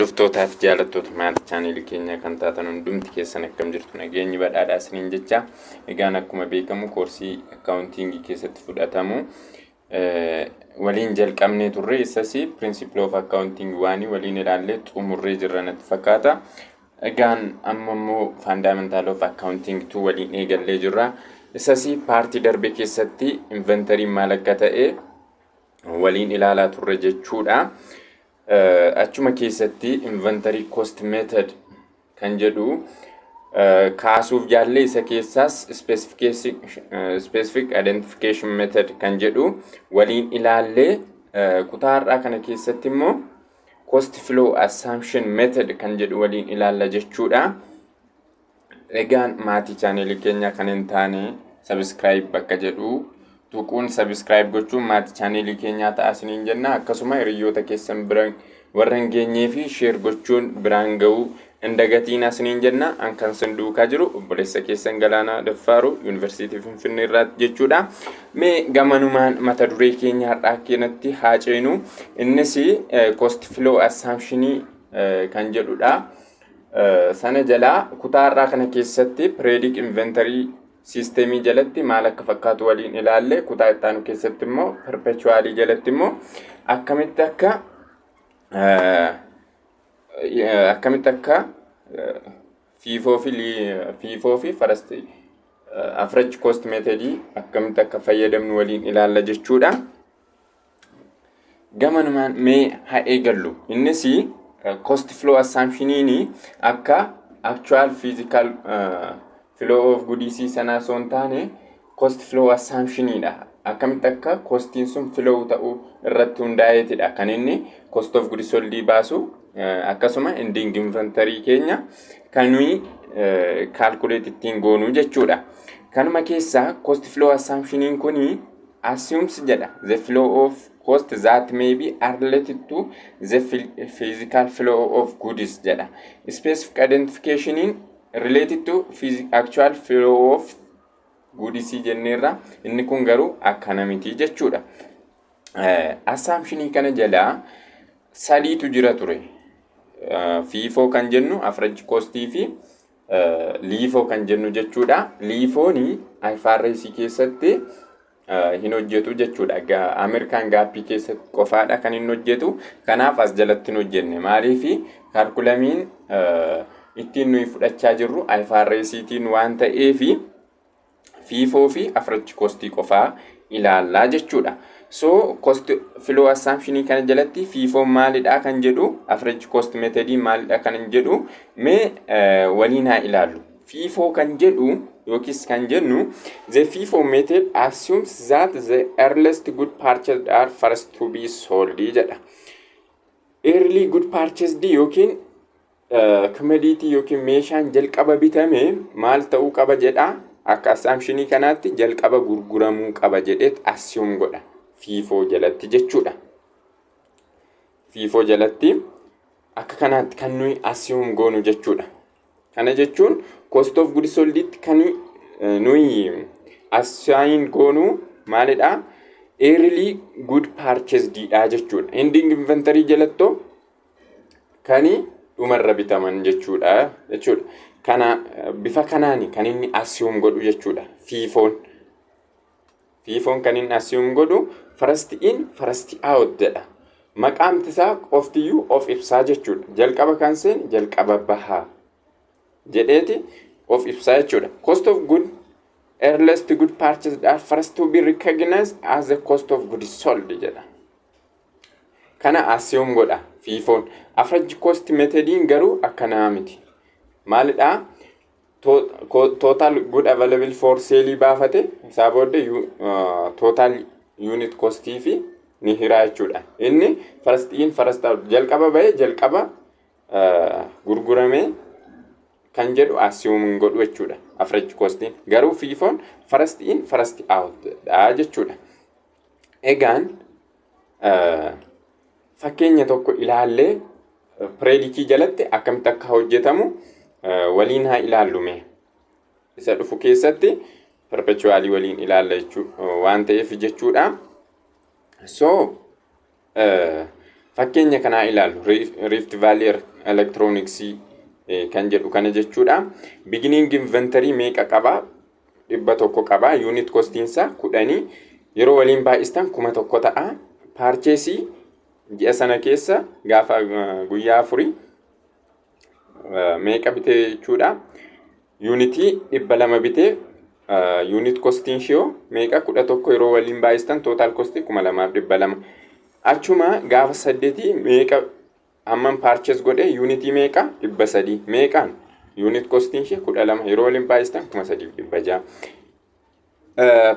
Hordoftootaa fi jaallattoota maatii chaaneelii keenyaa kan taatan hundumti keessan, akkam jirtu? Nageenyi badhaadhaa isiniin jecha. Egaan akkuma beekamu koorsii accountingii keessatti fudhatamu waliin jalqabnee turre. Isas principle of accounting waanii waliin ilaallee xumurree jirra natti fakkaata. Egaan amma immoo fundamental of accounting 2 waliin eegallee jirra. Isas partii darbe keessatti inventoryn maal akka ta'e waliin ilaalaa turre jechuudha. Achuma keessatti inventory cost method kan jedhu kaasuuf jaallee, isa keessaas specific identification method kan jedhu waliin ilaallee, kutaa har'aa kana keessatti immoo cost flow assumption method kan jedhu waliin ilaalla jechuudha. Egaan maatii chaaneelii keenyaa kan hin taane subscribe bakka jedhu tuquun subscribe gochuun maatii chaaneelii keenyaa ta'a isiniin jenna. Akkasuma hiriyoota keessan biraan warra hin geenyee fi share gochuun biraan ga'uu hin dagatiin isiniin jenna. An kan sin duukaa jiru obboleessa keessan Galaanaa Daffaaru, Yuunivarsiitii Finfinnee irraatti jechuudha. Mee gamanumaan mata duree keenya har'aa keenatti haa ceenu. Innis cost flow assumptionii kan jedhudha. Sana jalaa kutaa har'aa kana keessatti periodic inventory systemii jalatti maal akka fakkaatu waliin ilaalle, kutaa ittaanu keessatti immoo perpetualii jalatti immoo akkamitti akka FIFO fi first average cost methodii akkamitti akka fayyadamnu waliin ilaalla jechuudha. Gamanumaan mee haa eegallu. Innis cost flow assumptioniin akka actual physical flow of goods sanaa osoo hin taane cost flow assumptioniidha. Akkamitti akka costiin sun flow ta'uu irratti hundaa'eetidha kan inni cost of goods sold baasu, akkasuma ending inventory keenya kan nuyi calculate ittiin goonu jechuudha. Kanuma keessaa cost flow assumptioniin kuni assumes jedha, the flow of cost that may be related to the physical flow of goods jedha. Specific identificationin related to actual flow of goods jenneerra, inni kun garuu akkana miti jechuudha. Assumptionii kana jalaa sadiitu jira ture. FIFO kan jennu, average costii fi LIFO kan jennu jechuudha. LIFOoni IFRS keessatti hin hojjetu jechuudha. American GAAPii keessatti qofaadha kan inni hojjetu. Kanaaf as jalatti hin hojjenne. Maaliifi? Curriculumiin ittiin nuyi fudhachaa jirru IFRStiin waan ta'eefi FIFO fi average costii qofaa ilaallaa jechuudha. So cost flow assumptionii kana jalatti FIFO maalidha kan jedhu, average cost methodii maalidha kan jedhu mee waliin haa ilaallu. FIFO kan jedhu yookiis kan jennu, the FIFO method assumes that the earliest good purchased are first to be sold jedha. Early good purchased yookiin commodity yookiin meeshaan jalqaba bitame maal ta'uu qaba jedha? Akka assumptionii kanaatti jalqaba gurguramuu qaba jedheet assume godha FIFO jalatti jechuudha. FIFO jalatti akka kanaatti kan nuyi assume goonu jechuudha. Kana jechuun cost of goods sold kan nuyi assign goonu maalidha? Early good purchased dha jechuudha. Ending inventory jalattoo kan dhumarra bitaman jechuudha. Kana bifa kanaani kan inni assume godhu jechuudha. FIFOn. FIFOn kan inni assume godhu first in, first out jedha. Maqaamti isaa qoftiyyuu of ibsaa jechuudha. Jalqaba kan seene jalqaba bahaa jedheeti of ibsaa jechuudha. Cost of good earliest good purchased are first to be recognized as the cost of goods sold jedha. Kana assume godha FIFOn. Average cost methodiin garuu akkanaa miti. Maalidhaa? Total good available for sale baafate, isaa booddee total unit costii fi ni hiraa jechuudha. Inni first in, first out, jalqaba bahee jalqaba gurguramee kan jedhu assume godhu jechuudha. Average costiin garuu FIFOn first in, first out dha jechuudha. Egaan fakkeenya tokko ilaallee periodicii jalatti akkamitti akka hojjetamu waliin haa ilaallume. Isa dhufu keessatti perpetualii waliin ilaalla jechuu waan ta'eef jechuudha. So Fakkeenya kanaa ilaallu, Rift Valley Electronics kan jedhu kana jechuudha. Beginning inventory meeqa qabaa? 100 qabaa. Unit costiinsaa 10, yeroo waliin baay'istan 1000 ta'a. Purchase ji'a sana keessa gaafa guyyaa 4 meeqa bitee jechuudha? Unitii 200 bitee, unit costiin ishee meeqa? 11. Yeroo waliin baay'istan total costii 2200. Achuma gaafa 8 meeqa hammam purchase godhe? Unitii meeqa? 300. Meeqaan? Unit costiin ishee 12. Yeroo waliin baay'istan 3600.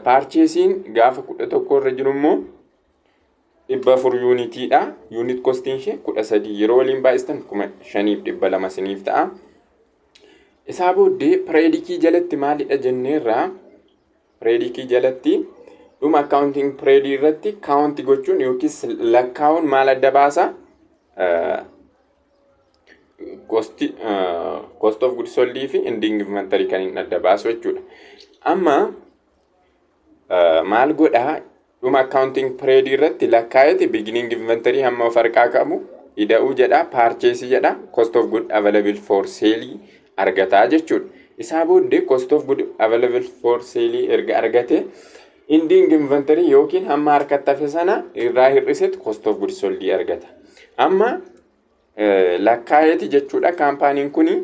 Purchaseiin gaafa 11 irra jiru immoo 400 unitiidha. Unit costiin ishee 13. Yeroo waliin baay'istan 5200 siniif ta'a. Isaa booddee periodicii jalatti maalidha jenneerraa? Periodicii jalatti dhuma accounting periodii irratti count gochuun yookiis lakkaa'uun maal adda baasa? Cost of goods sold fi ending inventory kan hin adda baasu jechuudha. Amma maal godhaa? Dhuma accounting periodii irratti lakkaa'eeti beginning inventory hamma of harkaa qabu ida'uu jedha, purchase jedha, cost of good available for sale argataa jechuudha. Isaa booddee cost of good available for sale erga argate, ending inventory yookiin hamma harkatti hafe sana irraa hir'isetti cost of goods sold argata. Amma lakkaa'eeti jechuudha, kaampaaniin kuni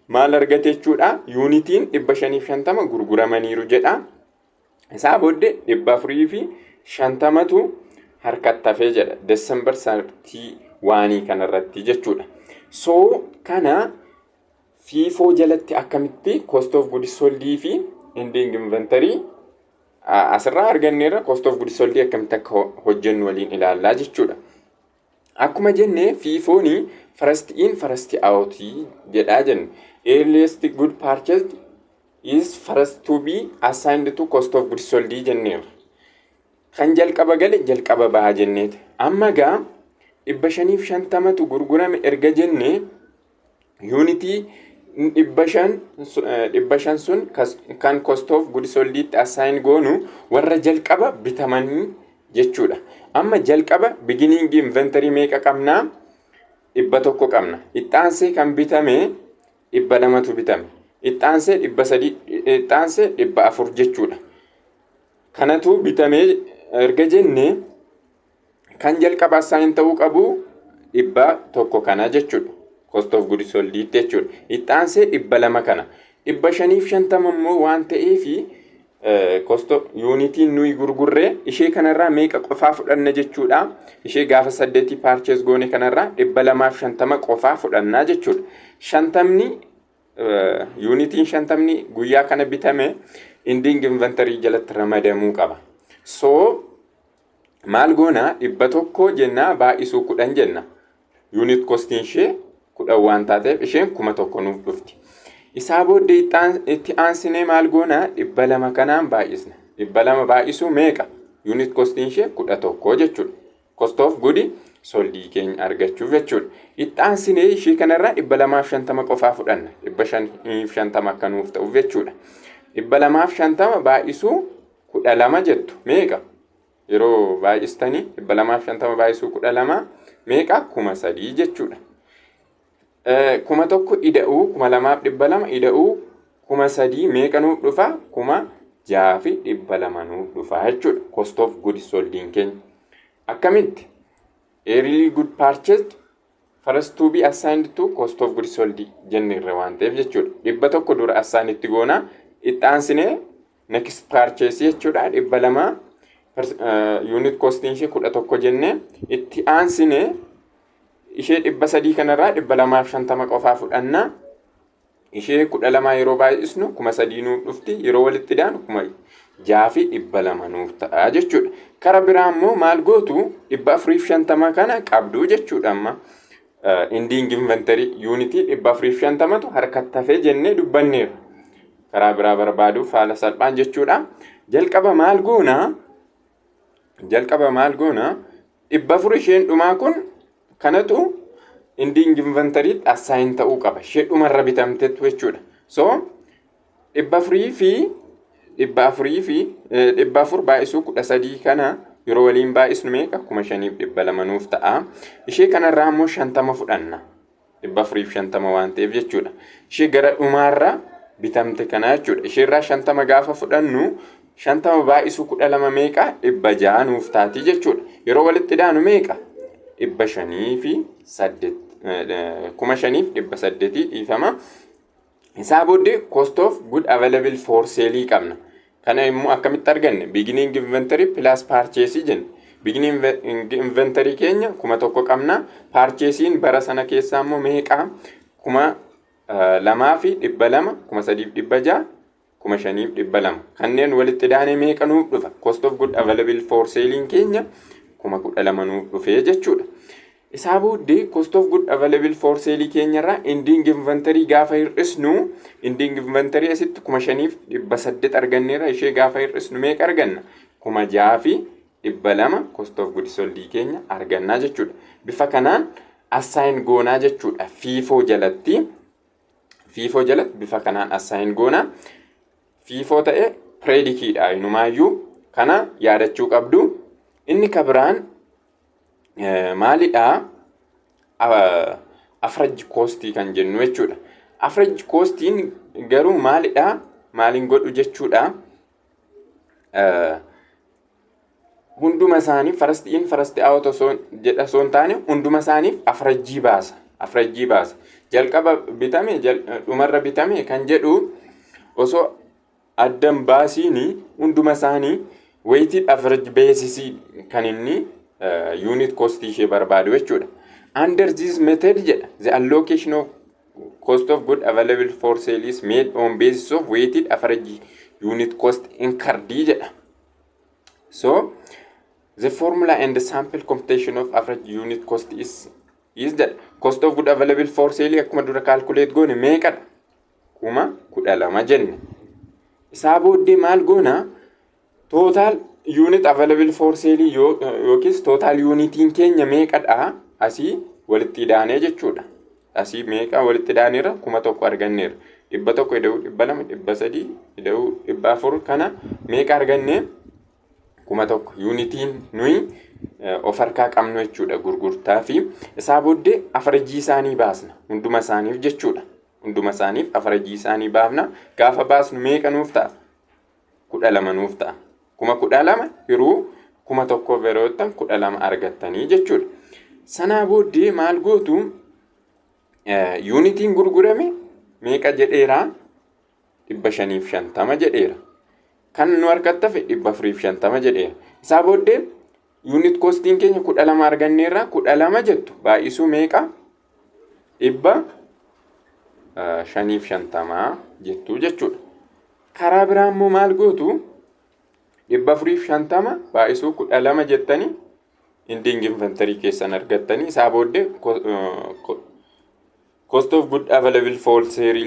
maal argate jechuudha? Unitiin 550 gurguramaniiru jedha. Isaa booddee 450tu harkatti hafee jedha. December 31 kanarratti jechuudha. So kana FIFO jalatti akkamitti cost of goods sold fi ending inventory asirraa arganneerra, cost of goods sold akkamitti akka hojjennu waliin ilaallaa jechuudha. Akkuma jenne, FIFOni first in, first out jedhaa jenne. Earliest good purchased is first to be assigned to cost of goods sold jenneerra. Kan jalqaba gale jalqaba baha jenneeti. Amma gaa 550tu gurgurame erga jenne, unitii 500, 500 sun kan cost of goods soldiitti assign goonu warra jalqaba bitamanii jechuudha. Amma jalqaba beginning inventory meeqa qabnaa? 100 qabna. Ittaansee kan bitame 200tu bitame. Ittaansee 300, ittaansee 400 jechuudha. Kanatu bitamee erga jenne, kan jalqaba assign ta'uu qabu 100 kana jechuudha. Cost of goods sold jechuudha. Ittaansee 200 kana. 550 immoo waan ta'eefi, cost unitiin nuyi gurgurree ishee kanarraa meeqa qofaa fudhanna jechuudha? Ishee gaafa 8 purchase goone kanarraa 250 qofaa fudhannaa jechuudha. 50, unitiin 50 guyyaa kana bitame ending inventory jalatti ramadamuu qaba. So maal goona? 100 jennaa, baay'isuu 10 jenna. Unit costiin ishee 10 waan taateef isheen 1000 nuuf dhufti. Isaa booddee itti aansinee maal goona? 200 kanaan baay'isna. 200 baay'isuu meeqa? Unit costiin ishee 11 jechuudha. Cost of good sold keenya argachuuf jechuudha. Itti aansinee ishee kanarraa 250 qofaa fudhanna. 550 akka nuuf ta'uuf jechuudha. 250 baay'isuu 12 jettu meeqa? Yeroo baay'istanii 250 baay'isuu 12 meeqa? 3000 jechuudha. 1000 ida'uu 2200 ida'uu 3000 meeqa nuuf dhufa? 6200 nuuf dhufa jechuudha. Cost of goods soldiin keenya. Akkamitti? Early good purchased first to be assigned to cost of goods sold jenne irra waan ta'eef jechuudha. 100 dura assign itti goonaa, itti aansinee next purchase jechuudha. 200, unit costiin ishee 11 jennee, itti aansinee ishee 300 kanarraa 250 qofaa fudhannaa. Ishee 12 yeroo baay'isnu 3000 nuuf dhufti. Yeroo walitti daanu 6200 nuuf ta'a jechuudha. Kara biraa immoo maal gootu? 450 kana qabdu jechuudha amma. Ending inventory unitii 450tu harkatti hafee jennee dubbanneerra. Karaa biraa barbaaduuf haala salphaan jechuudha. Jalqaba maal goonaa? Jalqaba maal goonaa? 400 isheen dhumaa kun kanatu ending inventory assign ta'uu qaba. Ishee dhumarra bitamtetu jechuudha. So 400 fi 400 fi 400 baay'isuu 13 kana Yeroo waliin baay'isnu meeqa? 5200 nuuf ta'a. Ishee kanarraa immoo 50 fudhanna. 450 waan ta'eef jechuudha. Ishee gara dhumaarra bitamte kana jechuudha. Isheerraa 50 gaafa fudhannu, 50 baay'isuu 12 meeqa? 600 nuuf taati jechuudha. Yeroo walitti daanu meeqa? 508, 5800, dhiifama. Isaa booddee cost of good available for sale qabna. Kana immoo akkamitti arganne? Beginning inventory plus purchase jenne. Beginning inventory keenya 1000 qabna. Purchasein bara sana keessaa immoo meeqa? 2200, 3600, 5200. Kanneen walitti daanee meeqa nuuf dhufa? Cost of good available for sale keenya 12,000 nuuf dhufee jechuudha. Isaa booddee cost of good available for sale keenyarraa ending inventory gaafa hir'isnu, ending inventory asitti 5800 arganneerra, ishee gaafa hir'isnu meeqa arganna? 6200 cost of good sold keenya argannaa jechuudha. Bifa kanaan assign goonaa jechuudha. FIFO jalatti bifa kanaan assign goonaa. FIFO ta'e periodiciidha, inumaayyuu kana yaadachuu qabdu. Inni kabiraan maalidhaa? Average costii kan jennu jechuudha. Average costiin garuu maalidhaa? Maaliin godhu jechuudha? Hunduma isaanii first in first out osoo jedha osoo hin taane, hunduma isaaniif average baasa. Average baasa. Jalqaba bitame, dhumarra bitame kan jedhu osoo addan baasiini, hunduma isaanii weighted average basis kan inni unit cost ishee barbaadu jechuudha. Under this method jedha, the allocation of cost of good available for sale is made on basis of weighted average unit cost incurred jedha. So the formula and the sample computation of average unit cost is that cost of good available for sale akkuma dura calculate goone meeqadha? 12,000 jenne. Isaa booddee maal goona? Total unit available for sale yookiis total unitiin keenya meeqadha? Asii walitti idaanee jechuudha. Asii meeqa walitti idaaneerra? 1000 arganneerra. 100 ida'uu 200, 300 ida'uu 400, kana meeqa arganne? 1000 unitiin nuyi of harkaa qabnu jechuudha gurgurtaa fi isaa booddee average isaanii baasna hunduma isaaniif jechuudha. Hunduma isaaniif average isaanii baafna. Gaafa baasnu meeqa nuuf ta'a? 12 nuuf ta'a. 12,000 hiruu 1000 yeroo ta'an 12 argattanii jechuudha. Sanaa booddee maal gootu? Unitiin gurgurame meeqa jedheeraa? 550 jedheera. Kan nu harkatti hafe 450 jedheera. Isaa booddee unit costiin keenya 12 arganneerra, 12 jettu baay'isuu meeqa? 550 jettu jechuudha. Karaa biraa immoo maal gootu? 450 baay'isuu 12 jettanii ending inventory keessan argattanii, isaa booddee cost of good available for sale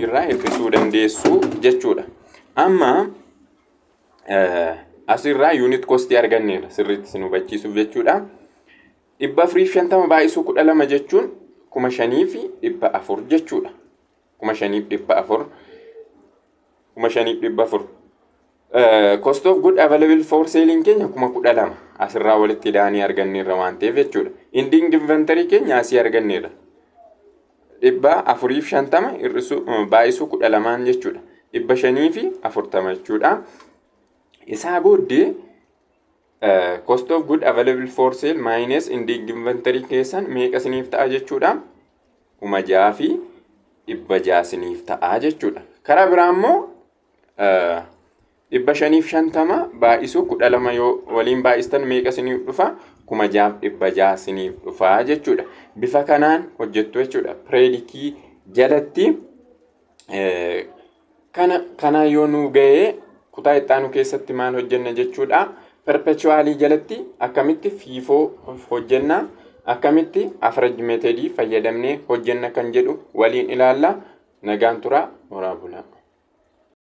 irraa hir'isuu dandeessu jechuudha. Amma asirraa unit costii arganneerra, sirriitti isin hubachiisuuf jechuudha. 450 baay'isuu 12 jechuun 5400 jechuudha. 5400, 5400. Cost of good available for sale keenya 12,000 asirraa walitti hidhaanii arganneerra waan ta'eef jechuudha. Ending inventory keenya asii arganneerra. 450 hir'isuu baay'isuu 12n jechuudha. 540 jechuudha. Isaa booddee cost of good available for sale minus ending inventory keessan meeqa isiniif ta'a jechuudha? 6600 isiniif ta'a jechuudha. Karaa biraa immoo 550 baay'isuu 12 yoo waliin baay'istan meeqa isiniif dhufa? 6600 isiniif dhufa jechuudha. Bifa kanaan hojjettu jechuudha. Periodic jalatti kana kana yoo nu ga'ee, kutaa itti keessatti maal hojjenna jechuudha? Perpetual jalatti akkamitti FIFO hojjenna, akkamitti average methodii fayyadamnee hojjenna kan jedhu waliin ilaalla. Nagaan turaa, horaa bulaa.